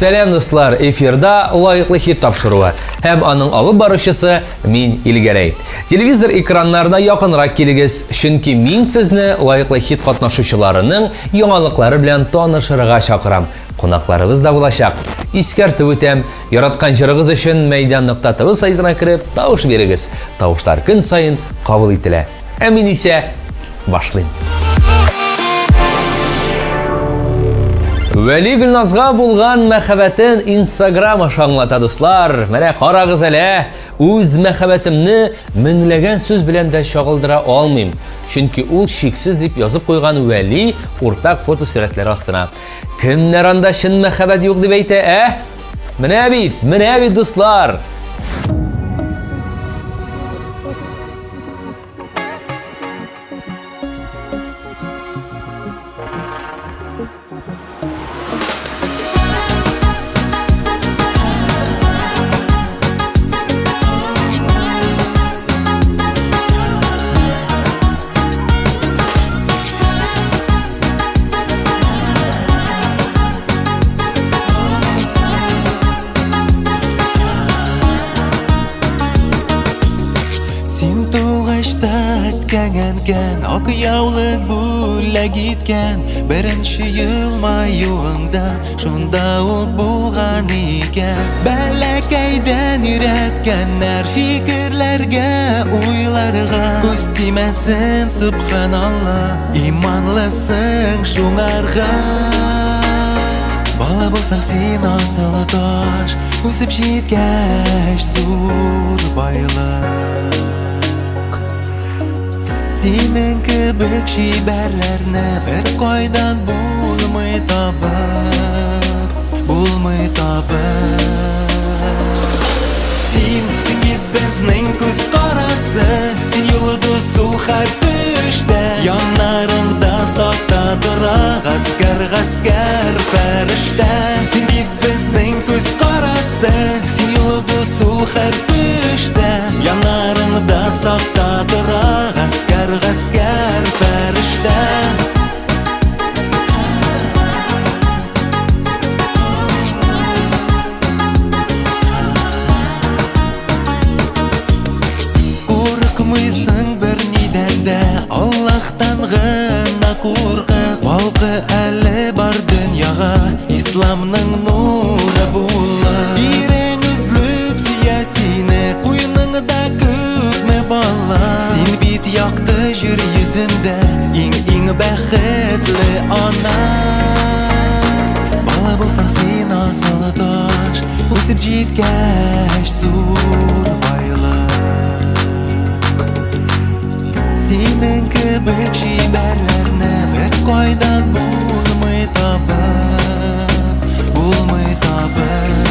Сәлам, дуслар! Эфирда лаеклы хит тапшыруы һәм аның алып баручысы мин Илгәрәй. Телевизор экраннарына якынрак килегез, чөнки мин сезне лаеклы хит катнашучыларының яңалыклары белән танышырга чакырам. Кунакларыбыз да булачак. Искәртеп үтәм, яраткан җырыгыз өчен мәйдан.тв сайтына кереп тавыш бирегез. Тавышлар көн саен кабул ителә. Ә мин исә башлыйм. Вәли Гөлназга булган мәхәббәтен Инстаграм аша аңлата, дуслар. Менә карагыз әле, үз мәхәббәтемне меңләгән сүз белән дә чагылдыра алмыйм. Чөнки ул чиксез дип язып куйган Вәли уртак фотосурәтләре астына. Кемнәр анда чын мәхәббәт юк дип әйтә, ә? Менә бит, менә бит, дуслар. Син тугач та әткәң-әнкәң Ак яулык бүләк иткән. Беренче елмаюыңда Шунда ук булган икән. Бәләкәйдән өйрәткәннәр Фикерләргә, уйларга. Күз тимәсен, сөбханалла, Иманлысың шуңарга. Бала булсаң син асыл таш, Үсеп җиткәч зур байлык. Синең кебек чибәрләрне бер кайдан булмый табып, булмый табып. Син, син бит безнең күз карасы, син йолдыз ул һәр төштә. Яннарыңда сакта тора гаскәр, гаскәр фәрештә. Син бит безнең күз карасы, син йолдыз ул һәр төштә. Яннарыңда сакта тора гаскәр, гаскәр фәрештә. Курыкмыйсың бер нидән дә, Аллаһтан гына куркып. Балкы әле бар дөньяга Исламның нуры була. Ирең өзлеп сөя сине, куеныңда күпме бала. Син бит якты җир йөзендә, иң-иң бәхетле ана. Бала булсаң син асыл таш, үсеп җиткәч зур байлык. Синең кебек чибәрләрне бер кайдан булмый табып, булмый табып.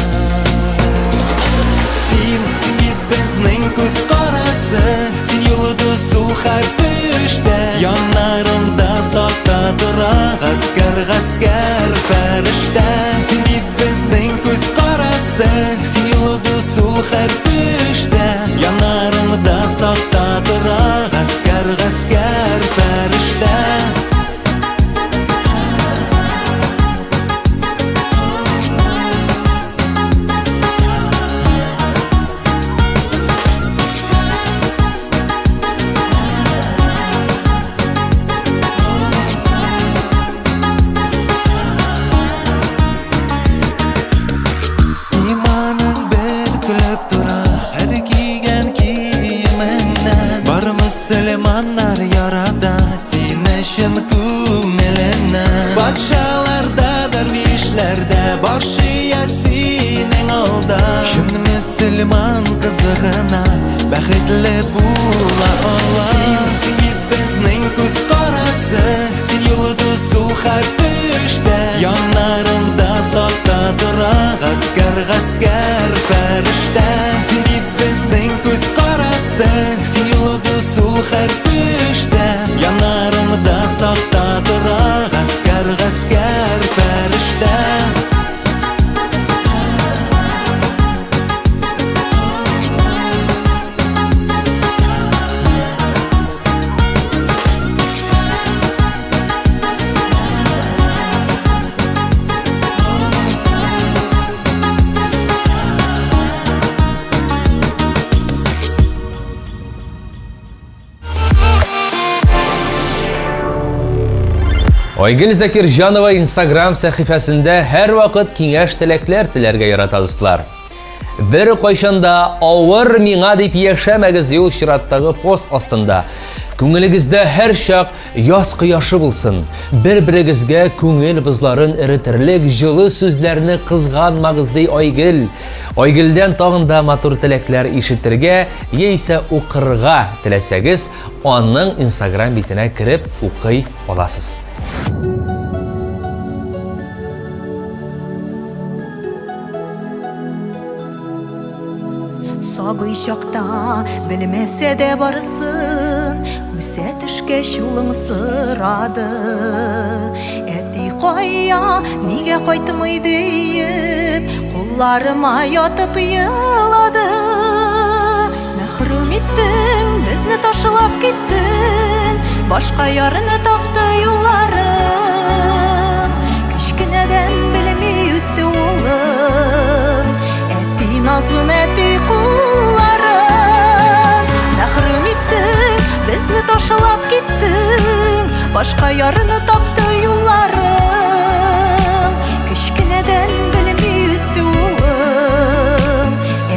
Син, син бит безнең күз карасы, син йолдыз ул һәр төштә. Яннарыңда сакта тора гаскәр, гаскәр фәрештә. Син бит безнең күз карасы, син йолдыз ул һәр төштә. Яннарыңда сакта тора гаскәр, гаскәр фәрештә. Иманың бер көлеп тора һәр кигән киемеңнән. Бар мөселманнар ярата сине чын күңеленнән. Патшалар да, дәрвишләр дә баш ия синең алда. Чын мөселман кызы гына бәхетле була ала. Син, син бит безнең күз карасы, син йолдыз ул һәр төштә. Яннарыңда сакта тора гаскәр, гаскәр фәрештә. Син бит безнең күз карасы, син йолдыз ул һәр төштә. Яннарыңда сакта тора гаскәр, гаскәр фәрештә. Айгөл Закирҗанова Инстаграм сәхифәсендә һәрвакыт киңәш-теләкләр теләргә ярата, дуслар. Бер кайчан да авыр миңа дип яшәмәгез юл чираттагы пост астында. Күңелегездә һәрчак яз кояшы булсын. Бер-берегезгә күңел бозларын эретерлек җылы сүзләрне кызганмагыз, ди Айгөл. Айгөлдән тагын да матур теләкләр ишетергә яисә укырга теләсәгез, аның Инстаграм битенә кереп укый аласыз. Сабый чакта белмәсә дә барысын, Үсә төшкәч улың сорады. Әти кая, нигә кайтмый диеп, Кулларыма ятып елады. Мәхрүм иттең, безне ташлап киттең, Башка ярны тапты юлларың. Кечкенәдән белми үсте улың, Әти назын, әти кулларын. Мәхрүм иттең, безне ташлап киттең, Башка ярны тапты юлларың. Кечкенәдән белми үсте улың,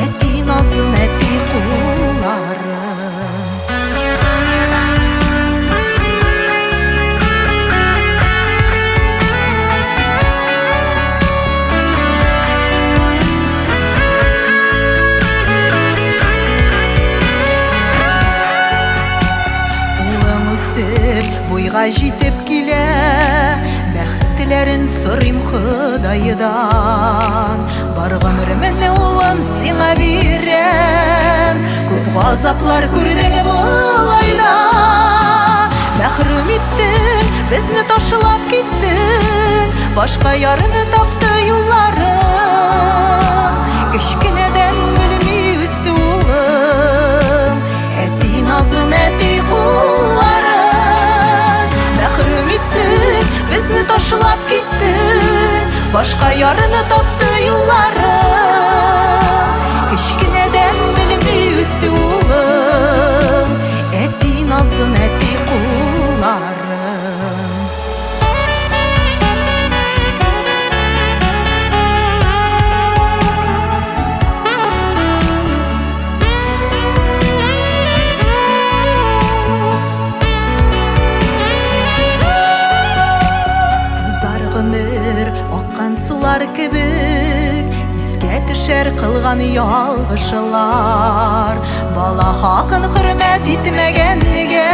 Әти назын, әти кулларын. Улың үсеп, буйга җитеп килә, Бәхетләрен сорыйм Ходайдан. Бар гомеремне улым сиңа бирәм, Күп газаплар күрдең болай да. Мәхрүм иттең, безне ташлап киттең, Башка ярны тапты юлларың. Кечкенәдән белми үсте улың, Әти назын, әти кулларын. Мәхрүм иттең, безне ташлап киттең, Башка ярны тапты юлларың. Кечкенәдән белми үсте улың, Әти назын, әти кулларын. Узар гомер аккан сулар кебек, Искә төшәр кылган ялгышлар. Бала хакын хөрмәт итмәгәнгә,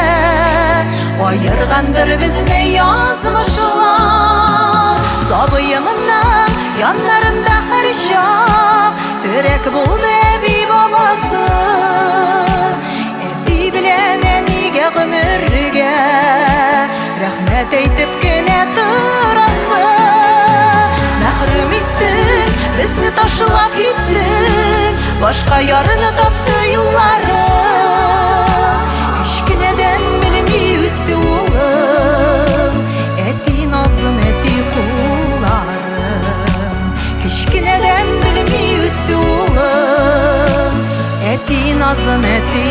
Аергандыр безне язмышлар. Сабыемның яннарында һәрчак Терәк булды әби бабасы. Әти белән әнигә гомергә Рәхмәт әйтеп кенә торасы. Мәхрүм иттең, безне ташлап киттең, Башка ярны тапты юлларың. Кечкенәдән белми үсте улың, Әти назын, әти кулларын. Кечкенәдән белми үсте улың, Әти назын, әти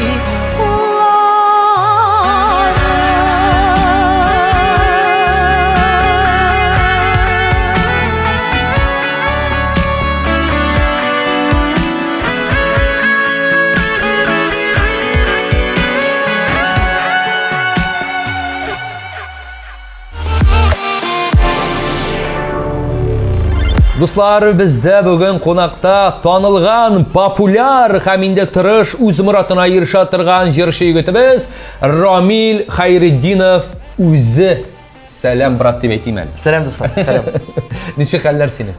Дуслар, бездә бүген кунакта танылган, популяр һәм инде тырыш, үз моратына ирешә торган җырчы егетебез Рамил Хайретдинов үзе. Сәлам, брат дип әйтим әле. Сәлам, дуслар. Сәлам. Ничек хәлләр синең?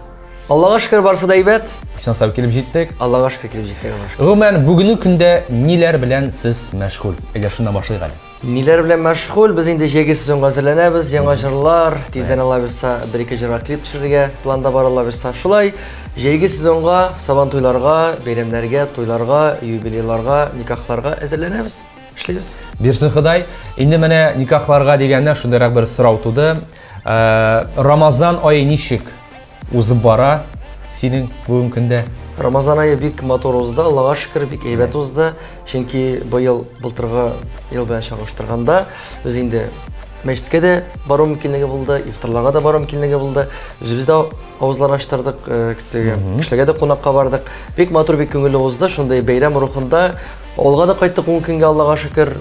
Аллага шөкер, барысы да әйбәт. Исән сау килеп җиттек. Аллага шөкер килеп җиттек, Аллага шөкер. Гомумән, бүгенге көндә ниләр белән сез мәшгуль? Әйдә шуннан башлыйк әле. Ниләр белән мәшгуль? Без инде җәйге сезонга әзерләнәбез, яңа җырлар, тиздән Алла бирса, бер-ике җырга клип төшерергә планда бар Алла бирса. Шулай җәйге сезонга, сабан туйларга, бәйрәмнәргә, туйларга, юбилейларга, никахларга әзерләнәбез, эшлибез. Бирсен Ходай. Инде менә никахларга дигәндә шундыйрак бер сорау туды. Э, Рамазан ае ничек узып бара синең бүгенге көндә? Рамазан ае бик матур узды, Аллага шөкер, бик әйбәт узды. Чөнки быел былтыргы ел белән чагыштырганда без инде Мәчеткә дә бару мөмкинлеге булды, ифтарларга да бару мөмкинлеге булды. Үзебез дә авызлар ачтырдык, э, теге кешеләргә дә кунакка бардык. Бик матур, бик күңелле узды. Шундый бәйрәм рухында авылга да кайттык 10 көнгә, Аллага шөкер,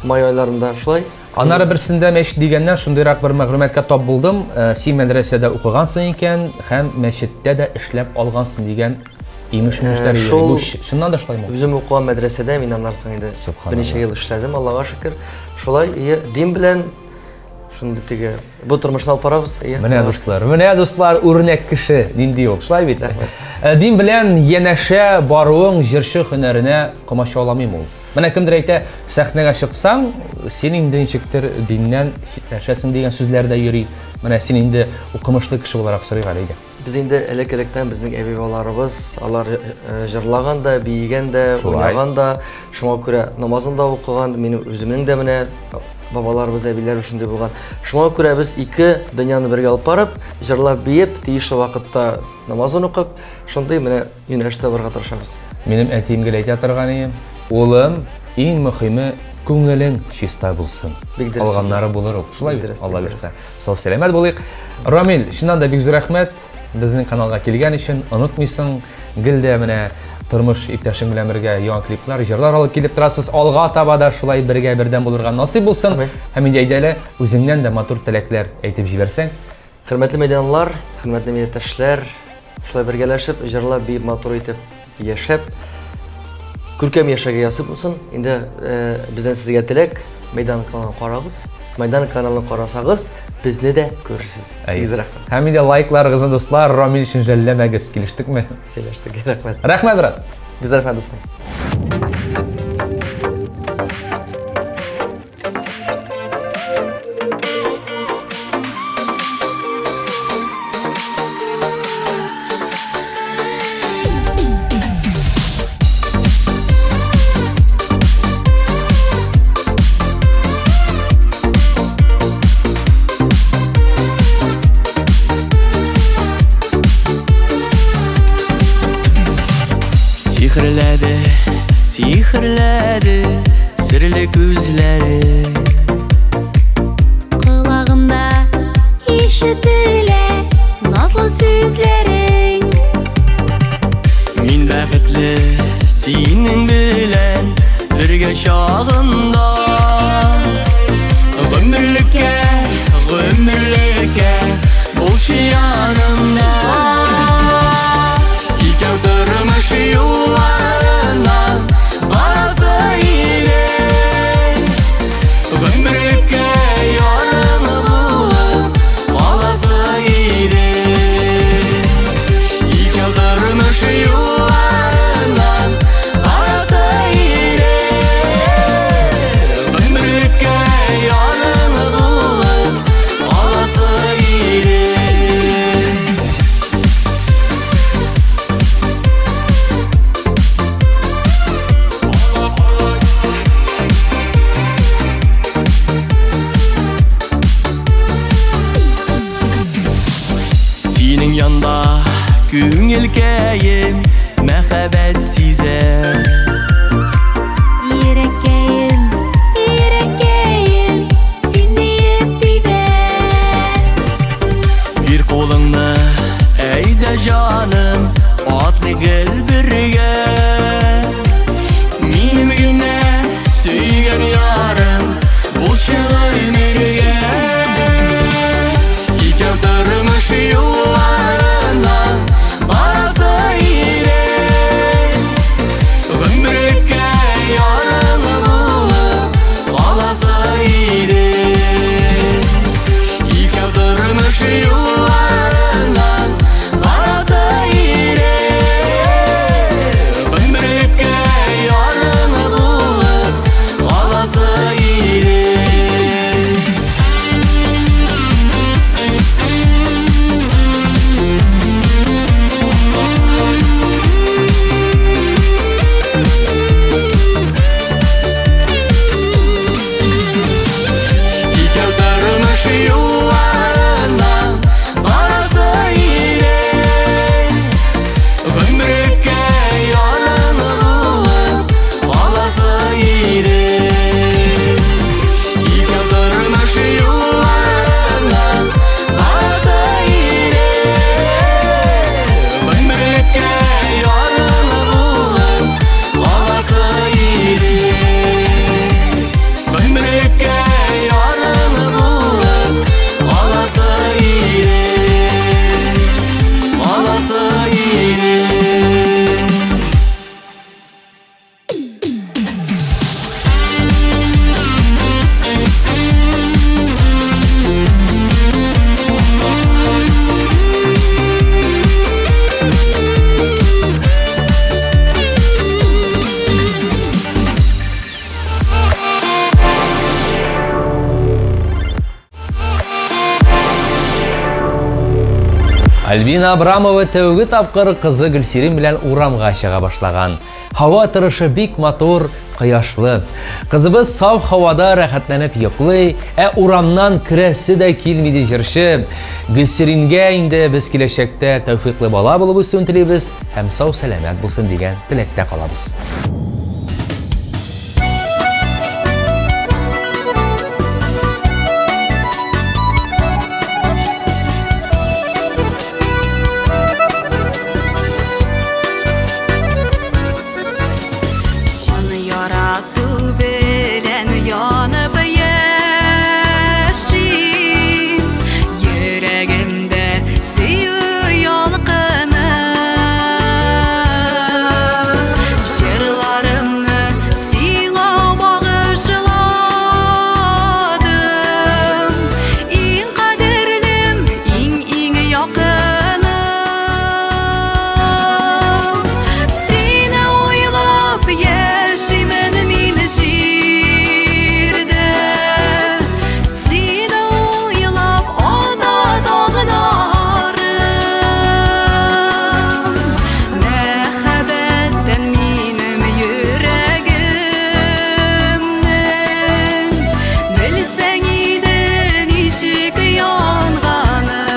май айларында шулай. Аннары берсендә мәчет дигәннән шундыйрак бер мәгълүматка тап булдым. Э, син мәдрәсәдә укыгансың икән һәм мәчеттә дә эшләп алгансың дигән имеш-мимешләр йөри. Бу чыннан да шулаймы? Үзем укыган мәдрәсәдә мин аннан соң инде берничә ел эшләдем, Аллага шөкер. Шулай, ие, дин белән шундый теге бу тормышны алып барабыз. Ие. Менә дуслар, менә дуслар, үрнәк кеше нинди ул, шулай бит? Э, дин белән янәшә баруың җырчы һөнәренә комачауламыймы ул? Менә кемдер әйтә, сәхнәгә чыксаң, син инде ничектер диннән читләшәсең дигән сүзләр дә йөри. Менә син инде укымышлы кеше буларак сорыйк әле, әйдә. Без инде элек-электән безнең әби-бабаларыбыз, алар э, җырлаган да, биегән дә, уйнаган да, шуңа күрә намазын да укыган, минем үземнең дә менә бабаларыбыз, әбиләребез шундый булган. Шуңа күрә без ике дөньяны бергә алып барып, җырлап, биеп, тиешле вакытта намазын укып, шундый менә юнәлештә барырга тырышабыз. Минем әтием гел әйтә торган иде, улым, иң мөхиме күңелең чиста булсын. Бик дөрес. Калганнары булыр ул. Шулай Бик бит, дөрес, Алла бик дөрес. бирсә. Сау сәламәт булыйк. Рамил, чыннан да бик зур рәхмәт безнең каналга килгән өчен. Онытмыйсың, гел дә менә тормыш иптәшең белән бергә яңа клиплар, җырлар алып килеп торасыз. Алга таба да шулай бергә бердәм булырга насыйп булсын. Амин. Һәм инде әйдә әле үзеңнән дә матур теләкләр әйтеп җибәрсәң. Хөрмәтле мәйданлылар, хөрмәтле милләттәшләр, шулай бергәләшеп, җырлап, биеп, матур итеп яшәп, күркәм яшәргә язсын булсын. Инде э, бездән сезгә теләк, Мәйдан каналын карагыз. Мәйдан каналын карасагыз, безне дә күрерсез. Әйе. Бик рәхмәт. Һәм инде лайкларыгызны, дуслар, Рамил өчен жәлләмәгез. Килештекме? Сөйләштек. Рәхмәт. Рәхмәт, брат. Без рәхмәт, дустым. Сихерләде, сихерләде Серле күзләре. Колагымда ишетелә назлы сүзләрең. Мин бәхетле синең белән бергә чагымда. Гомерлеккә, гомерлеккә булчы янымда. Икәү тормыш юлларыннан барасы идек. Гомерлеккә ярым булып каласы идек. Икәү тормыш юлларыннан барасы идек. Гомерлеккә ярым булып каласы идек. Синең янда күңелкәем мәхәббәт сизә. Йөрәккәем, йөрәккәем, син диеп тибә. Бир кулыңны, әйдә җаным, атлый гел бергә. Минем генә сөйгән ярым, булчы гомергә. Икәү тормыш юлларыннан барасы идек. Гомерлеккә ярым булып каласы идек. Икәү тормыш юлларыннан барасы идек. Гомерлеккә ярым булып каласы идек. Альбина Абрамова тәүге тапкыр кызы Гөлсирин белән урамга чыга башлаган. Һава торышы бик матур, кояшлы. Кызыбыз саф һавада рәхәтләнеп йоклый, ә урамнан керәсе дә килми ди җырчы. Гөлсирингә инде без киләчәктә тәүфиклы бала булып үсүен телибез һәм сау-сәламәт булсын дигән теләктә калабыз. Чын ярату белән янып яшим, Йөрәгемдә сөю ялкыны. Җырларымны сиңа багышладым, Иң кадерлем, иң-иң якыным. Сине уйлап яшимен мин җирдә, Сине уйлап ата таңнарым. Мәхәббәттән минем йөрәгемнең Белсәң иде ничек янганын.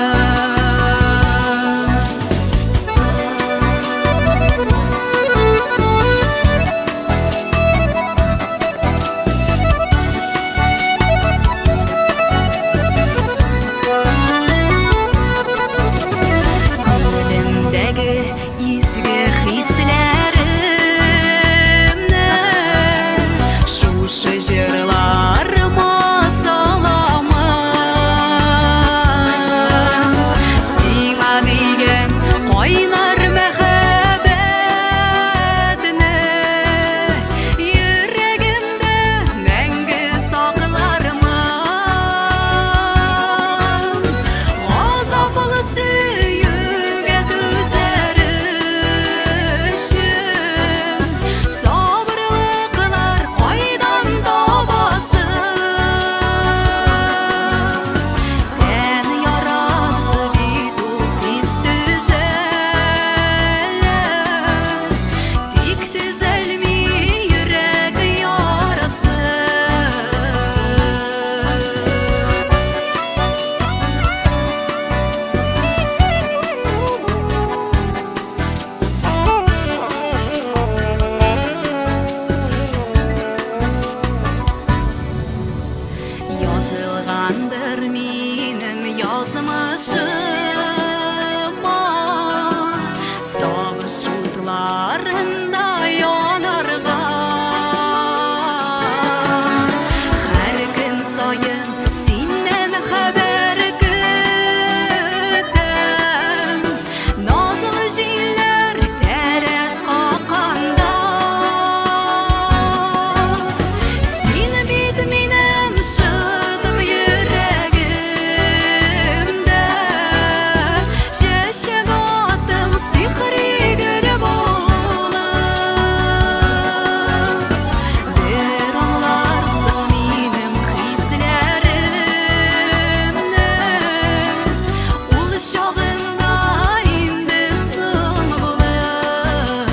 Күңелемдәге изге хисләремне Шушы җырларыма саламын. Сиңа дигән кайнар мәхәббәтне Йөрәгемдә мәңге саклармын. Газаплы сөюгә түзәр өчен Сабырлыклар кайдан табасың? Тән ярасы бит ул тиз төзәлә, Тик төзәлми йөрәк ярасы. Язылгандыр минем язмышыма Сагыш утларында янарга. Һәр көн саен синнән хәбәр көтәм, Назлы җилләр тәрәз какканда. Син бит минем шытып йөрәгемдә, Чәчәк аттың сихри гөл булып. Бер аңларсың минем хисләремне, Ул чагында инде соң булыр.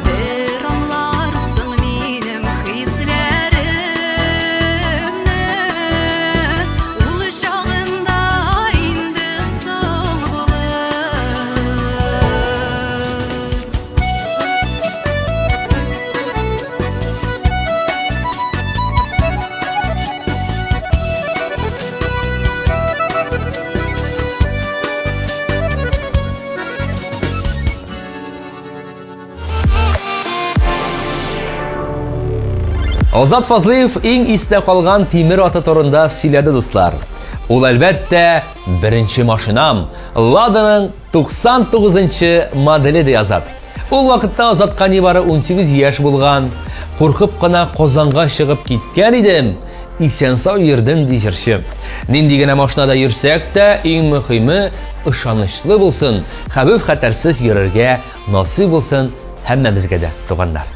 Бер аңларсың минем хисләремне, Ул чагында инде соң булыр. Азат Фазлыев иң истә калган тимер аты турында сөйләде, дуслар. Ул әлбәттә беренче машинам, Ладаның 99-нчы моделе ди Азат. Ул вакытта Азатка нибары 18 яшь булган. Куркып кына Казанга чыгып киткән идем. Исән-сау йөрдем, ди җырчы. Нинди генә машинада йөрсәк тә, иң мөхиме ышанычлы булсын, хәвеф-хәтәрсез йөрергә насыйп булсын һәммәбезгә дә, туганнар.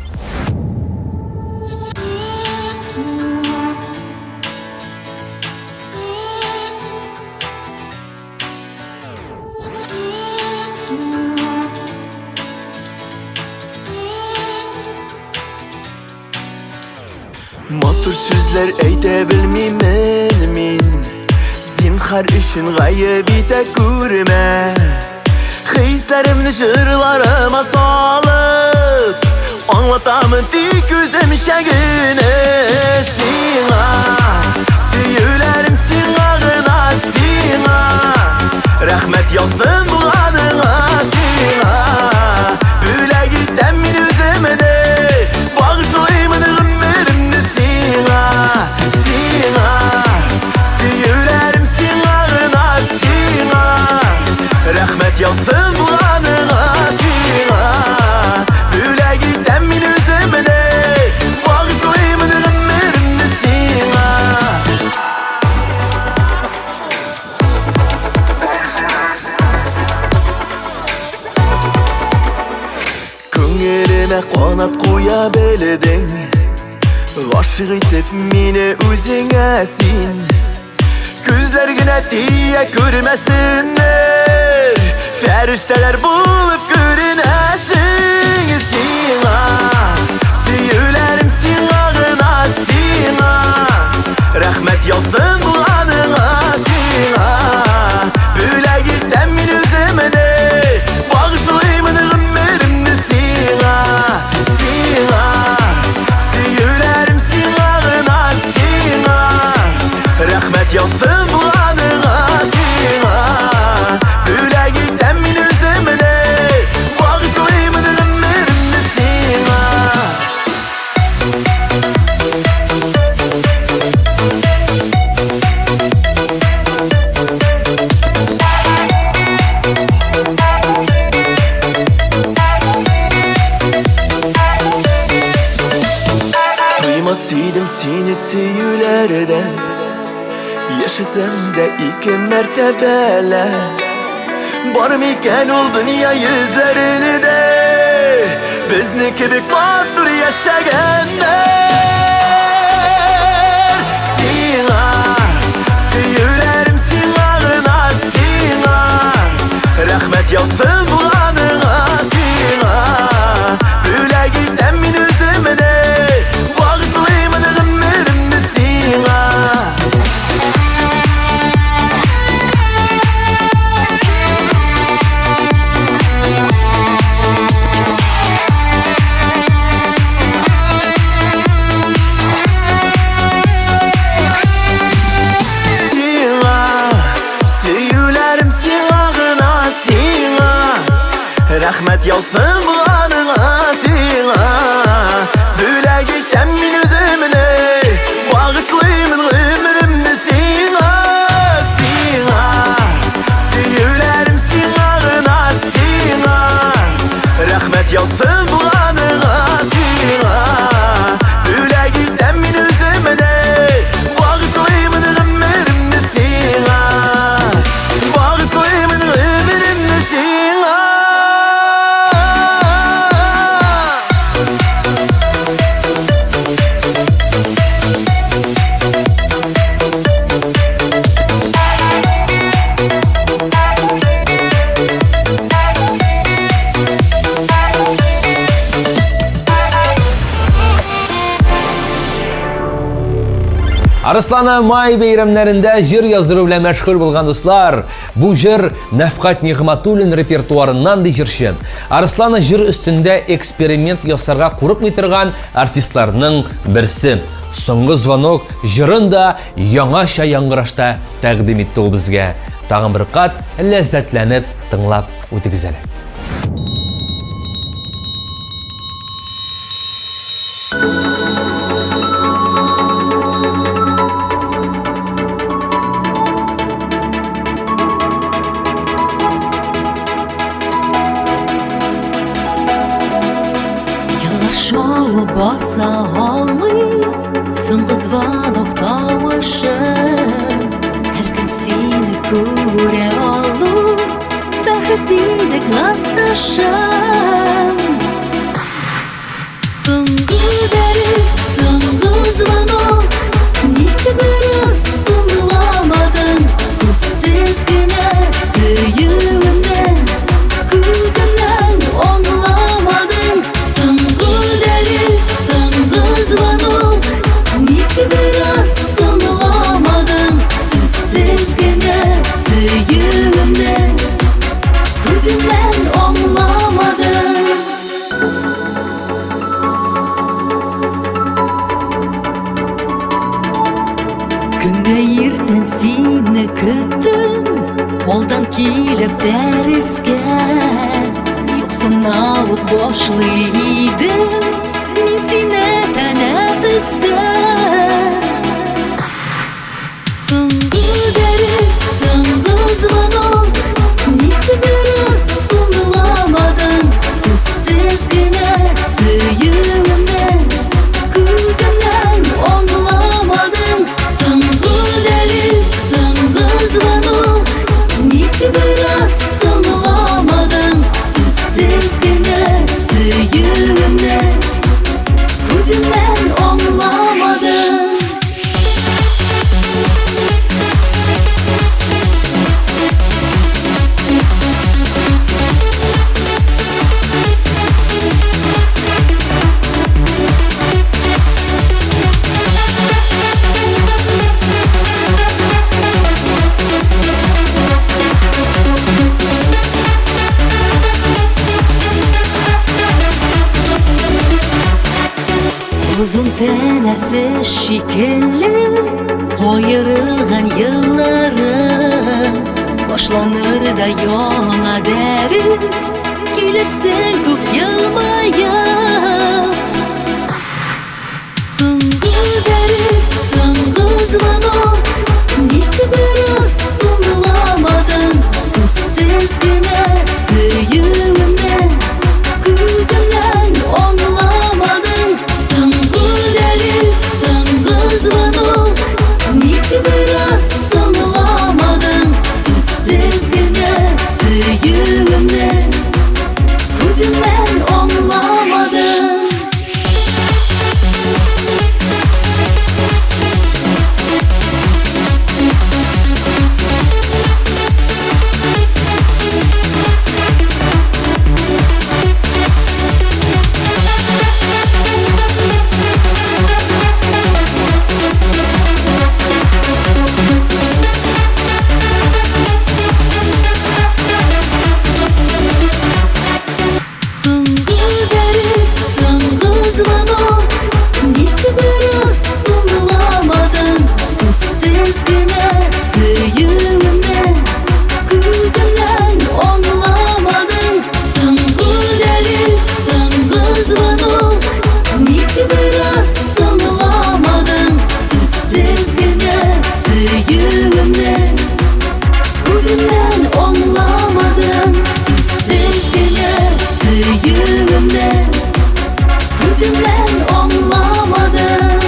Матур сүзләр әйтә белмимен мин Зинхар өчен гаеп итә күрмә Хисләремне җырларыма салып Аңлатамын тик үземчә генә сиңа Сөюләрем сиңа гына сиңа Рәхмәт яусын булганыңа сиңа Бүләк итәм мин үземне Багышлыймын гомеремне сиңа Сиңа Сөюләрем сиңа гына сиңа Рәхмәт яусын булганыңа сиңа Бүләк итәм мин үземне Багышлыймын гомеремне сиңа Күңелемә канат куя белдең Гашыйк итеп мине үзеңә син Күзләр генә тия күрмәсеннәр Фәрештәләр булып күренәсең сиңа Сөюләрем сиңа гына сиңа Рәхмәт яусын булганыңа сиңа Бүләк итәм мин үземне Багышлыймын гомеремне сиңа Сиңа Сөюләрем сиңа гына сиңа Рәхмәт яусын булганыңа сиңа Бүләк итәм мин үземне Багышлыймын гомеремне сиңа Туймас идем сине сөюләрдән Яшәсәм дә ике мәртәбәлә Бар микән ул дөнья йөзләрендә Безне кебек матур яшәгәннәр Сиңа сөюләрем сиңа гына сиңа Рәхмәт яусын булганыңа сиңа Бүләк итәм мин үземне Багышлыймын гомеремне сиңа Сиңа сөюләрем сиңа гына сиңа Рәхмәт яусын булганыңа сиңа Бүләк итәм мин үземне Багышлыймын гомеремне сиңа Сиңа сөюләрем сиңа гына сиңа Рәхмәт яусын булганыңа сиңа Бүләк итәм мин үземне Багышлыймын гомеремне сиңа Багышлыймын гомеремне сиңа Арыслана май бәйрәмнәрендә җыр яздыру белән мәшгуль булган дуслар, бу җыр Нәфкать Нигъматуллин репертуарыннан ди җырчы. Арыслана җыр өстендә эксперимент ясарга курыкмый торган артистларның берсе. Соңгы звонок җырын да яңача яңгырашта тәкъдим итте ул безгә. Тагын бер кат ләззәтләнеп тыңлап үтегез әле. Еллар шавы баса алмый Соңгы звонок тавышын Һәр көн сине күрә алу Бәхет иде классташым. Көндә иртән сине көттем, алдан килеп дәрескә. Юксына ук башлый идем, мин сине тәнәфестә. Соңгы дәрес, соңгы звонок, ник бераз соңламадың? Сүзсез генә сөюемне күземнән аңламадың. Соңгы дәрес, соңгы звонок, ник бераз соңламадың? Сүзсез генә сөюемне күземнән аңламадың. Озын тәнәфес шикелле аерылган елларым Башланыр да яңа дәрес, килерсең күк елмаеп. Соңгы дәрес, соңгы звонок, ник бераз соңламадың? Сүзсез генә сөюемне күземнән аңламадың. Соңгы дәрес, соңгы звонок, ник бераз соңламадың? Сүзсез генә сөюемне күземнән аңламадың. Соңгы дәрес, соңгы звонок, ник бераз соңламадың? Сүзсез генә сөюемне күземнән аңламадың. Соңгы дәрес, соңгы звонок, ник бераз соңламадың? Сүзсез генә сөюемне күземнән аңламадың. Сүзсез генә сөюемне күземнән аңламадым.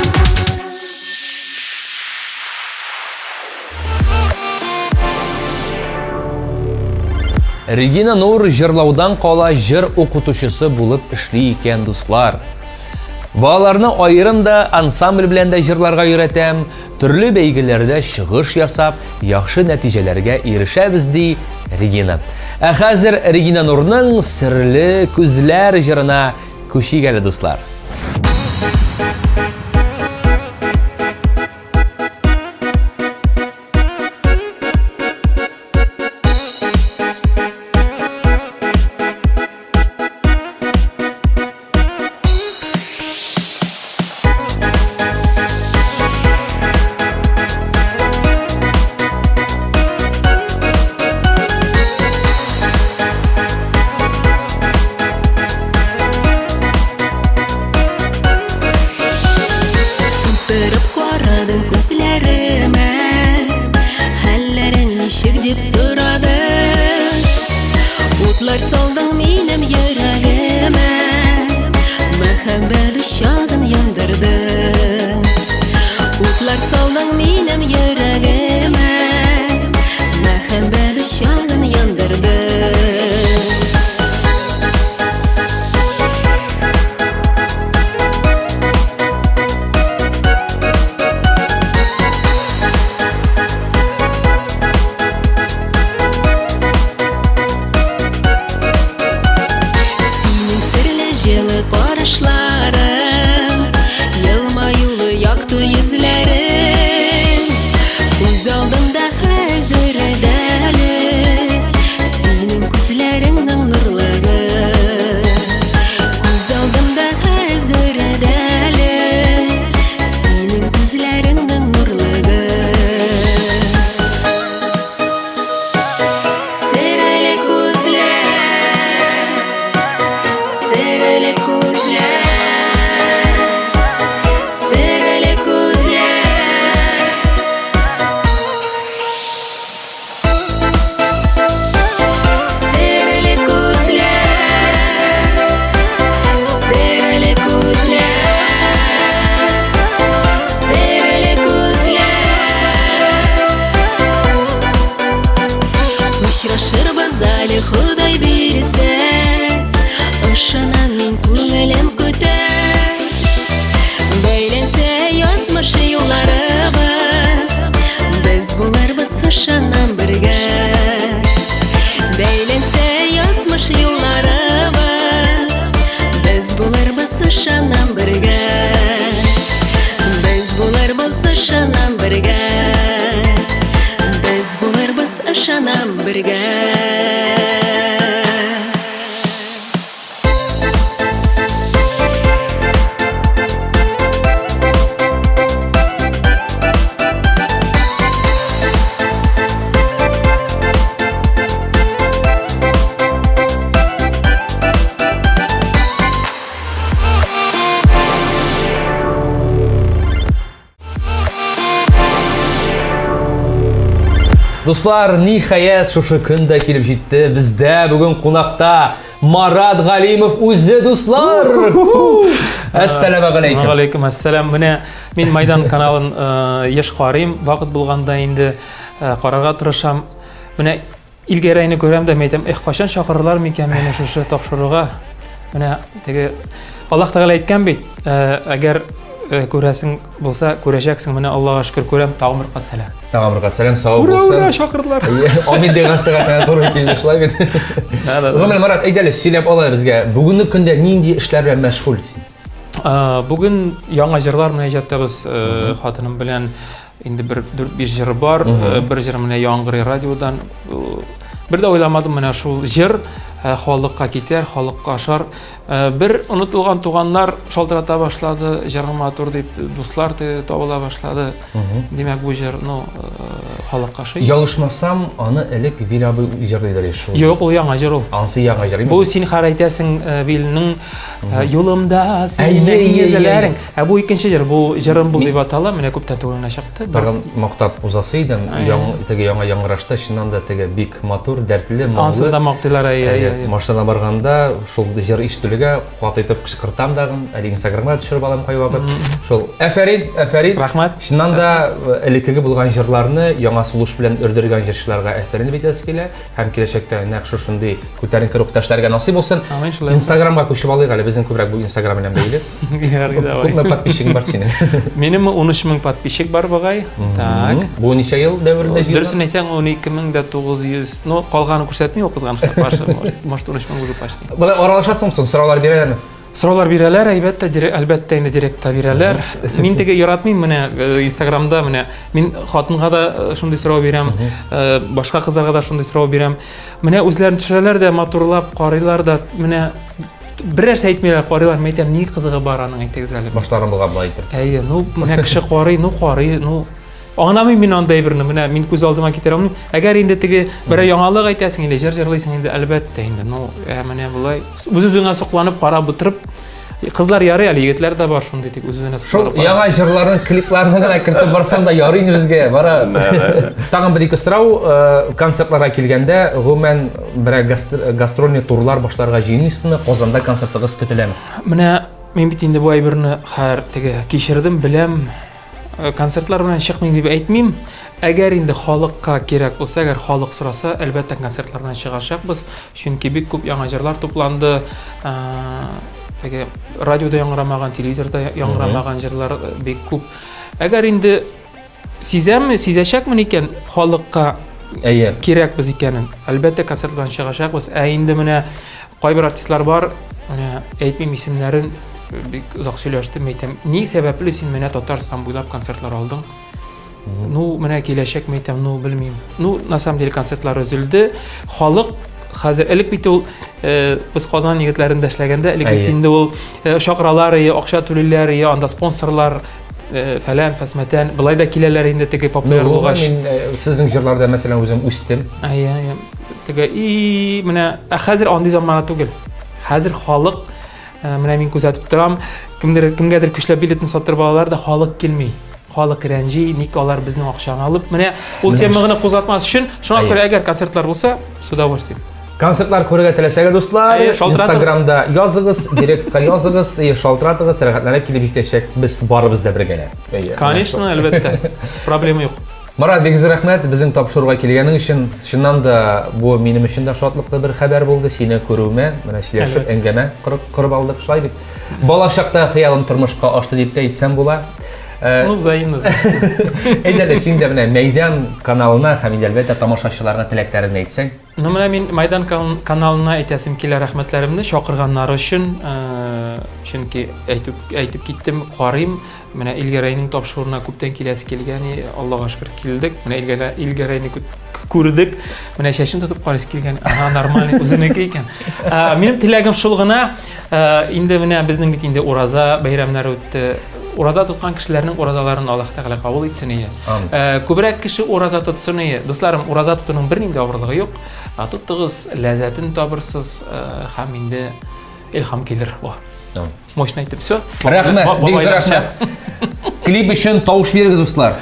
Регина Нур җырлаудан кала җыр укытучысы булып эшли икән, дуслар. Балаларны аерым да, ансамбль белән дә җырларга өйрәтәм, төрле бәйгеләрдә чыгыш ясап, яхшы нәтиҗәләргә ирешәбез, ди Регина. Ә хәзер Регина Нурның Серле күзләр җырына күчик әле, дуслар. Утырып карадың күзләремә, хәлләрең ничек дип сорадың. Утлар салдың минем йөрәгемә, мәхәббәт учагын яндырдың. Утлар салдың минем йөрәгемә, мәхәббәт учагын яндырдың. Синең серле җылы карашларың, елмаюлы якты йөзләрең. булырбыз, ышанам бергә. Без булырбыз, ышанам бергә. Дуслар, ниһаять шушы көн дә килеп җитте. Бездә бүген кунакта Марат Галимов үзе, дуслар! Әссәламу алейкум. Алейкум ассалам. Менә мин Майдан каналын э, еш карыйм, вакыт булганда инде э, карарга тырышам. Менә Илгәрәйне күрәм дә, әйтәм, эх, кайчан чакырырлар микән мине шушы тапшыруга? Менә теге Аллаһ Тәгалә әйткән бит, э, әгәр э, күрәсең булса, күрәчәксең. Менә Аллаһка шөкер күрәм. Тагын бер кат сәлам. Тагын бер кат сәлам, сау булсын. Ура, ура, чакырдылар. Амин дигән сәгатенә туры килде шулай бит. Да, да. Гомер Марат, әйдә әле сөйләп ал әле безгә. Бүгенге көндә нинди эшләр белән мәшгуль син? Э, бүген яңа җырлар менә иҗаттабыз хатыным белән. Инде бер 4-5 җыр бар, э, бер җыр менә яңгырый радиодан. Э, бер дә уйламадым менә шул җыр э, халыкка китәр, халыкка ашар. Бер онытылган туганнар шалтырата башлады, җырың матур дип, дуслар табыла башлады. Димәк, бу җыр, ну, халыкка ошый. Ялгышмасам, аны элек Вил абый җырлыйдыр шул. Юк, ул яңа җыр ул. Ансы яңа җыр. Бу син хәр әйтәсең Вилнең юлымда синең йөзләрең. Ә бу икенче җыр, бу җырым бул дип атала, менә күптән түгел генә чыкты. Тагын мактап узасы идем, яң, теге яңа яңгырашта чыннан да теге бик матур, дәртле, моңлы. Ансын да мактыйлар, әйе, әйе. Әйе, машинада барганда шул җыр ишетелүгә каты итеп кычкыртам тагын, әле Инстаграмга төшереп алам кайвакыт. Шул, әфәрин, әфәрин. Рәхмәт. Чыннан да элеккеге булган җырларны яңа сулыш белән өрдергән җырчыларга әфәрин дип әйтәсе килә. Һәм киләчәктә нәкъ шушындый күтәренке рухта эшләргә насыйп булсын. Амин, шулай. Инстаграмга күчеп алыйк әле, безнең күбрәк бу Инстаграм белән бәйле. Ярый, давай. Күпме подписчигың бар синең? Минем 13 мең подписчик бар бугай. Так. Бу ничә ел дәверендә җыелган? Дөресен әйтсәң, 12900. Ну, калганын күрсәтми ул кызганычка каршы. Может, 13 мең уже почти. Болай аралашасыңмы соң? Сораулар бирәләрме? Сораулар бирәләр, әйбәттә, әлбәттә инде директта бирәләр. Мин теге яратмыйм менә э, Инстаграмда менә мин хатынга да э, шундый сорау бирәм, э, башка кызларга да шундый сорау бирәм. Менә үзләрен төшерәләр дә, матурлап карыйлар да, менә бер нәрсә әйтмиләр, карыйлар. Мин әйтәм, ни кызыгы бар аның, әйтегез әле. Башларын болгап болай итеп. Әйе, ну менә кеше карый, ну карый, ну Аңламыйм мин андый әйберне, менә мин күз алдыма китерә алмыйм. Әгәр инде теге берәр яңалык әйтәсең или җыр җырлыйсың инде, әлбәттә инде, ну, ә менә болай үз-үзеңә сокланып карап утырып, кызлар ярый әле, егетләр дә бар шундый, тик үз-үзенә Шул сокланып. яңа җырларның клипларны гына кертеп барсаң да ярый инде безгә, бара. Тагын бер ике сорау, э, концертларга килгәндә, гомумән берәр гастрольный турлар башларга җыенмыйсызмы? Казанда концертыгыз көтеләме? Менә мин бит инде бу әйберне хәер теге кичердем, беләм. Э, концертлар белән чыкмыйм дип әйтмим. Әгәр инде халыкка кирәк булса, әгәр халык сораса, әлбәттә концертлар белән чыгачакбыз. Чөнки бик күп яңа җырлар тупланды. Э, теге радиода яңгырамаган, телевизорда яңгырамаган җырлар э, бик күп. Әгәр инде сизәм, сизәчәкмен икән халыкка Әйе. кирәкбез икәнен, әлбәттә концерт белән чыгачакбыз. Ә инде менә Кайбер артистлар бар, менә әйтмим исемнәрен, бик озак сөйләштем, әйтәм, ни сәбәпле син менә Татарстан буйлап концертлар алдың? Ну, менә киләчәк, әйтәм, ну, белмим. Ну, на самом деле концертлар өзелде. Халык хәзер элек бит ул э, без Казан егетләрендә эшләгәндә элек бит инде ул э, чакыралар, акча түлиләр, анда спонсорлар э, фәлән, фәсмәтән, былай да киләләр инде теге популяр булгач. Мин сезнең җырларда мәсәлән үзем үстем. Әйе, әйе. Теге и менә ә хәзер андый замана түгел. Хәзер халык э, менә мин күзәтеп торам, кемдер кемгәдер көчләп билетны саттырып алалар да халык килми. Халык рәнҗи, ник алар безнең акчаны алып. Менә ул теманы кузгатмас өчен, шуңа күрә әгәр концертлар булса, с удовольствием. Концертлар күрергә теләсәгез, дуслар, Инстаграмда языгыз, директка языгыз, шалтыратыгыз, рәхәтләнеп килеп җитәчәк. Без барыбыз да бергәләп. Конечно, әлбәттә. Проблема юк. Марат, бик зур рәхмәт безнең тапшыруга килгәнең өчен. Чыннан да бу минем өчен дә шатлыклы бер хәбәр булды. Сине күрүемә, менә сөйләшеп, әңгәмә корып, корып алдык шулай бит. Бала чакта хыялым тормышка ашты дип тә әйтсәм була. Э, Ну, взаимно. Әйдә әле, син дә менә Мәйдан каналына һәм инде әлбәттә тамашачыларга теләкләреңне әйтсәң. Ну, менә мин Майдан каналына әйтәсем килә рәхмәтләремне чакырганнары өчен, э, чөнки әйтеп, әйтеп киттем, карыйм. Менә Илгәрәйнең тапшыруына күптән киләсе килгән, Аллага шөкер килдек. Менә Илгәрәйне күрдек. Менә чәчен тотып карыйсы килгән. Ага, нормальный, үзенеке икән. Э, минем теләгем шул гына, э, инде менә безнең бит инде ураза бәйрәмнәре үтте. Ураза тоткан кешеләрнең уразаларын Аллаһ Тәгалә кабул итсен ие. Э, күбрәк кеше ураза тотсын ие. Дусларым, ураза тотуның бернинди авырлыгы юк. Тоттыгыз, ләззәтен табырсыз э, һәм инде илһам килер. Во. Мощно әйтеп, все. Рәхмәт, бик зур рәхмәт. Клип өчен тавыш бирегез, дуслар.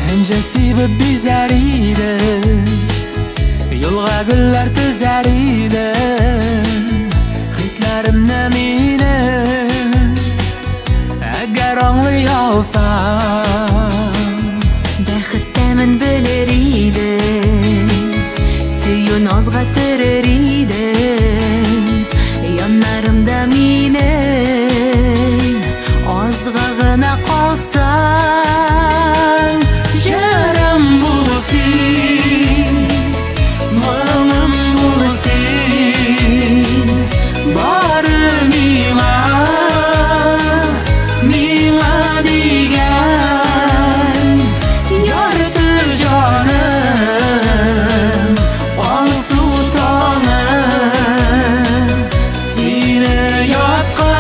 Энҗе сибеп бизәр идем, Юлга гөлләр тезәр идем, Хисләремне минем Әгәр аңлый алсаң. Бәхет тәмен белер идем, Сөю назга төрер идем, Яннарымда минем Азга гына калсаң. Җырым бул син, моңым бул син, Бары миңа, миңа дигән Ярты җаным, алсу таңым, Сине ятка,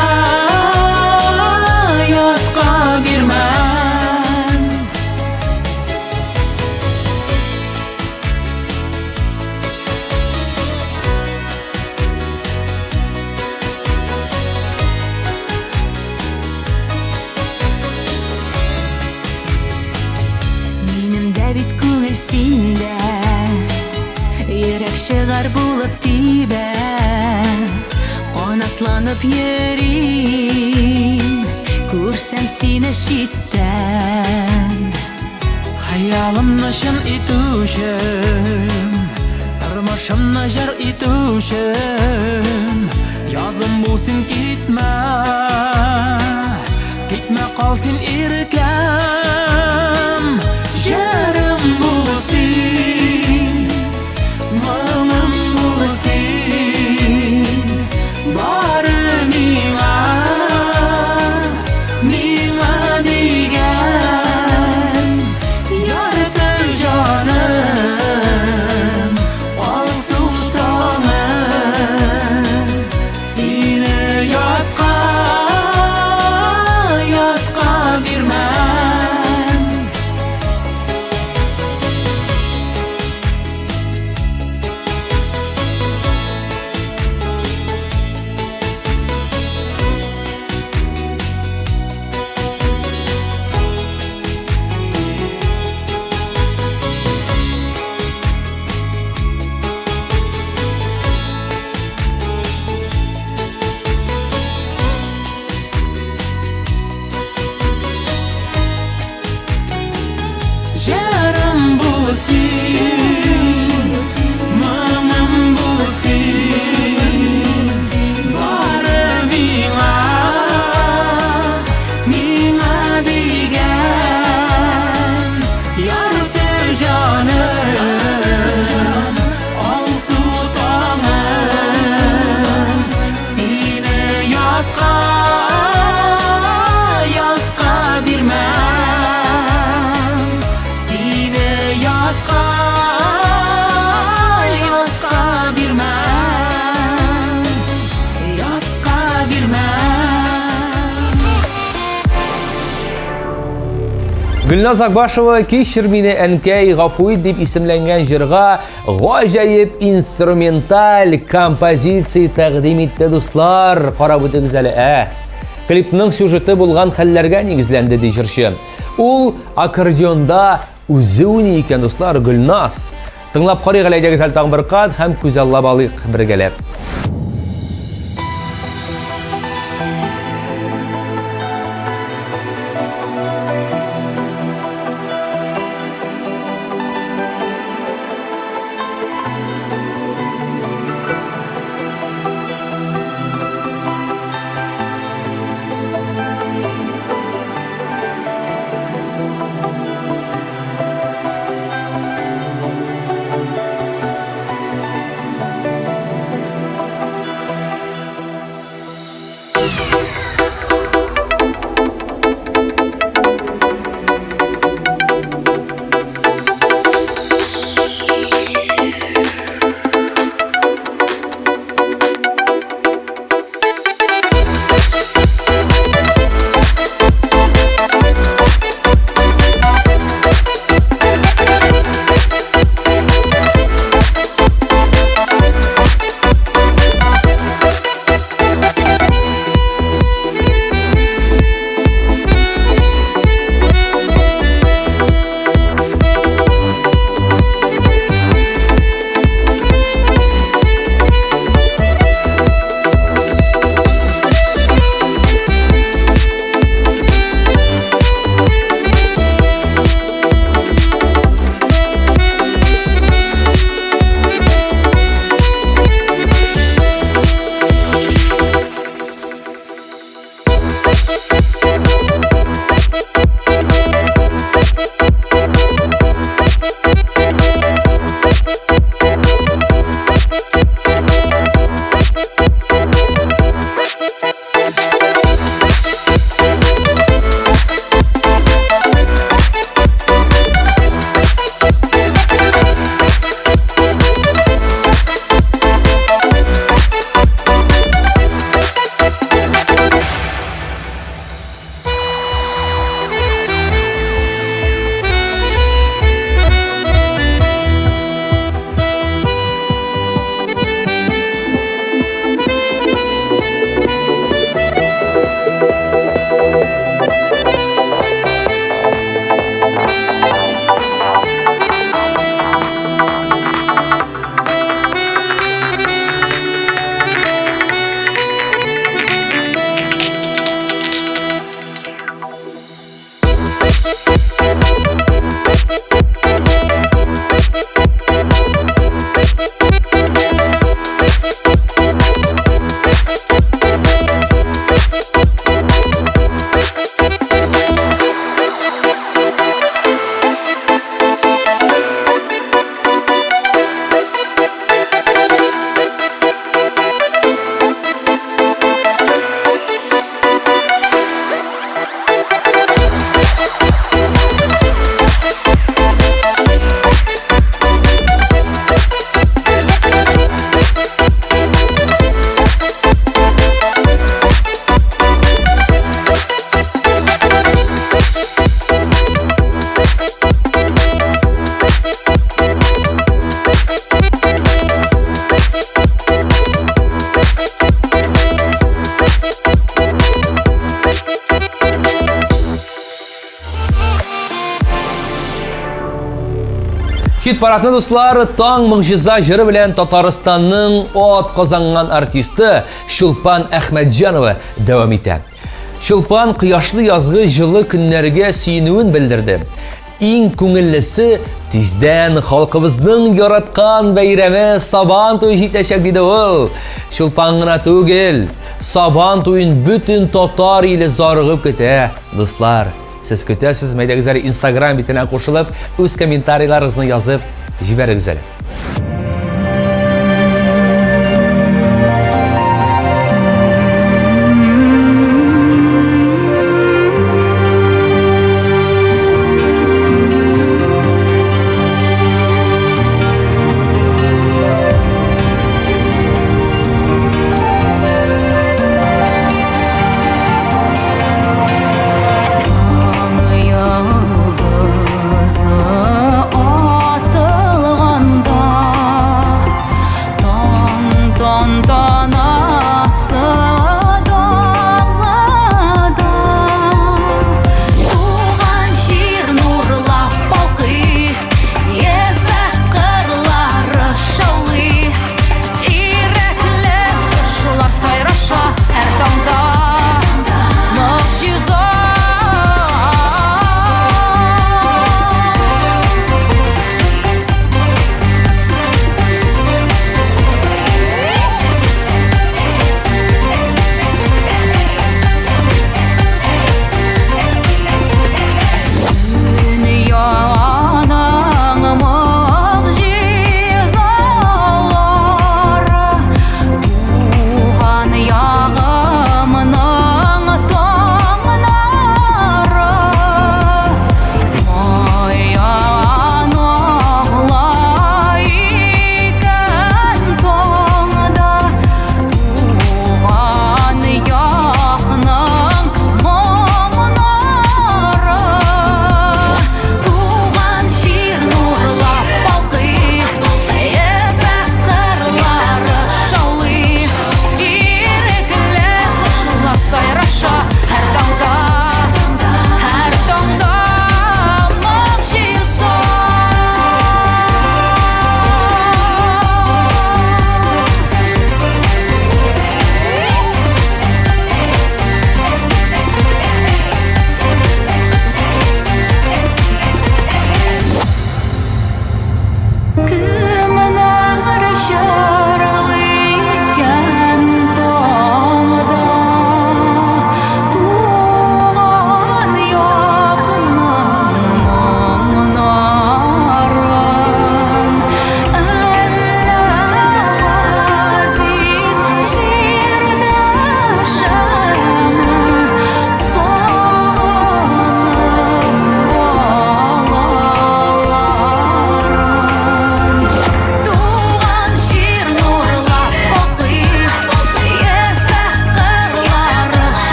ятка бирмәм. Минем дә бит күңел синдә, Йөрәк чыгар булып тибә, Канатланып йөрим, Күрсәм сине читтән. Хыялымны чын итүчем, Тормышымны җыр итүчем, Язым бул син китмә, Китмә кал син иркәм. Җырым бул син, моңым бул син, Бары миңа, миңа дигән Ярты җаным, алсу таңым, Сине ятка, ятка бирмәм. Җырым бул син, моңым бул син, Бары миңа, миңа дигән Ярты җаным, алсу таңым, Сине ятка, ятка бирмәм. Сине ятка, ятка бирмәм. Ятка бирмәм. Гөлназ Акбашева Кичер мине, әнкәй, гафу ит дип исемләнгән җырга гаҗәеп инструменталь композиция тәкъдим итте, дуслар. Карап үтегез әле, ә. Клипның сюжеты булган хәлләргә нигезләнде, ди җырчы. Ул аккордеонда үзе уйный икән, дуслар, Гөлназ. Тыңлап карыйк әле, әйдәгез әле тагын бер кат һәм күзаллап алыйк бергәләп. Хит-парадны, дуслар, Таң могҗиза җыры белән Татарстанның ат казанган артисты Чулпан Әхмәтҗанова дәвам итә. Чулпан кояшлы язгы җылы көннәргә сөенүен белдерде. Иң күңеллесе тиздән халкыбызның яраткан бәйрәме Сабан туе җитәчәк, диде ул. Чулпан гына түгел, Сабан туен бөтен татар иле зарыгып көтә, дуслар. Сез көтәсез, мәйдәгез әле Инстаграм битенә кушылып, үз комментарийларыгызны язып җибәрегез әле.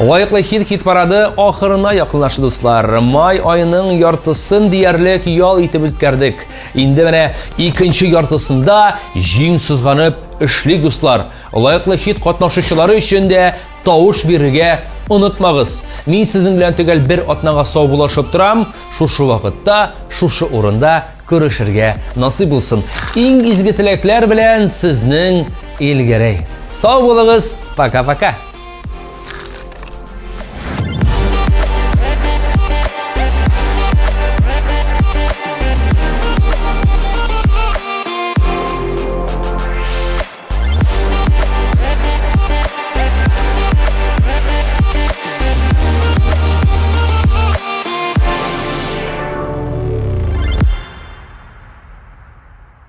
Лаеклы хит хит парады ахырына якынлашты, дуслар. Май аеның яртысын диярлек ял итеп үткәрдек. Инде менә икенче яртысында җиң сызганып эшлик, дуслар. Лаеклы хит катнашучылары өчен дә тавыш бирергә онытмагыз. Мин сезнең белән төгәл бер атнага саубуллашып торам. Шушы вакытта, шушы урында күрешергә насыйп булсын. Иң изге теләкләр белән сезнең Илгәрәй. Сау булыгыз, пока-пока.